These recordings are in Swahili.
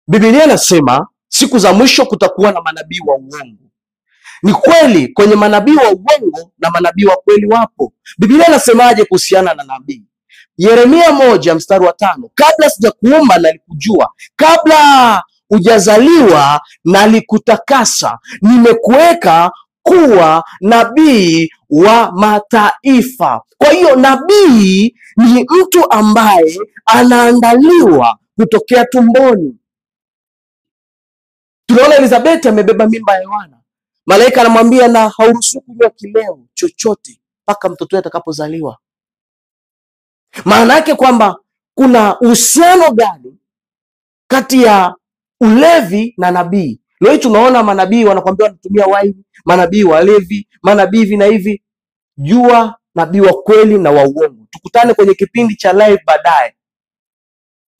Biblia inasema siku za mwisho kutakuwa na manabii wa uongo. Ni kweli kwenye manabii wa uongo na manabii wa kweli wapo. Biblia inasemaje kuhusiana na nabii? Yeremia 1:5, kabla sijakuumba nalikujua, kabla hujazaliwa nalikutakasa, nimekuweka kuwa nabii wa mataifa. Kwa hiyo nabii ni mtu ambaye anaandaliwa kutokea tumboni. Tunaona Elizabeth amebeba mimba ya Yohana. Malaika anamwambia na hauruhusiwi kunywa kileo chochote mpaka mtoto atakapozaliwa. Maana yake kwamba kuna uhusiano gani kati ya ulevi na nabii? Leo tunaona manabii wanakuambia wanatumia waini, manabii walevi, manabii hivi na hivi. Jua nabii wa kweli na wa uongo. Tukutane kwenye kipindi cha live baadaye.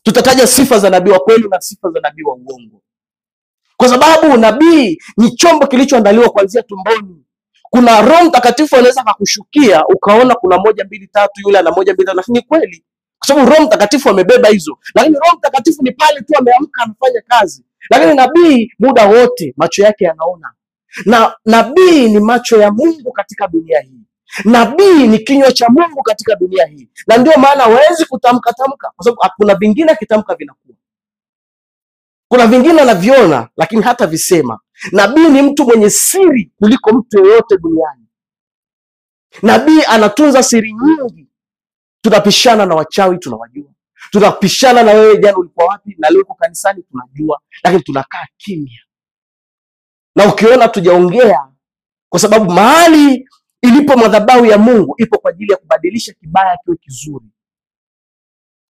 Tutataja sifa za nabii wa kweli na sifa za nabii wa uongo. Kwa sababu nabii ni chombo kilichoandaliwa kuanzia tumboni. Kuna Roho Mtakatifu anaweza akakushukia ukaona kuna 1 2 3, yule ana 1 2 3, lakini kweli kwa sababu Roho Mtakatifu amebeba hizo. Lakini Roho Mtakatifu ni pale tu ameamka anafanya kazi. Lakini nabii muda wote macho yake yanaona. Na nabii ni macho ya Mungu katika dunia hii. Nabii ni kinywa cha Mungu katika dunia hii. Na ndio maana hawezi kutamka tamka, kwa sababu kuna vingine akitamka vinakuwa. Kuna vingine anaviona lakini hata visema. Nabii ni mtu mwenye siri kuliko mtu yeyote duniani. Nabii anatunza siri nyingi. Tunapishana na wachawi, tunawajua. Tunapishana na wewe, jana ulikuwa wapi na leo uko kanisani, tunajua, lakini tunakaa kimya. Na ukiona tujaongea, kwa sababu mahali ilipo madhabahu ya Mungu ipo kwa ajili ya kubadilisha kibaya kiwe kizuri.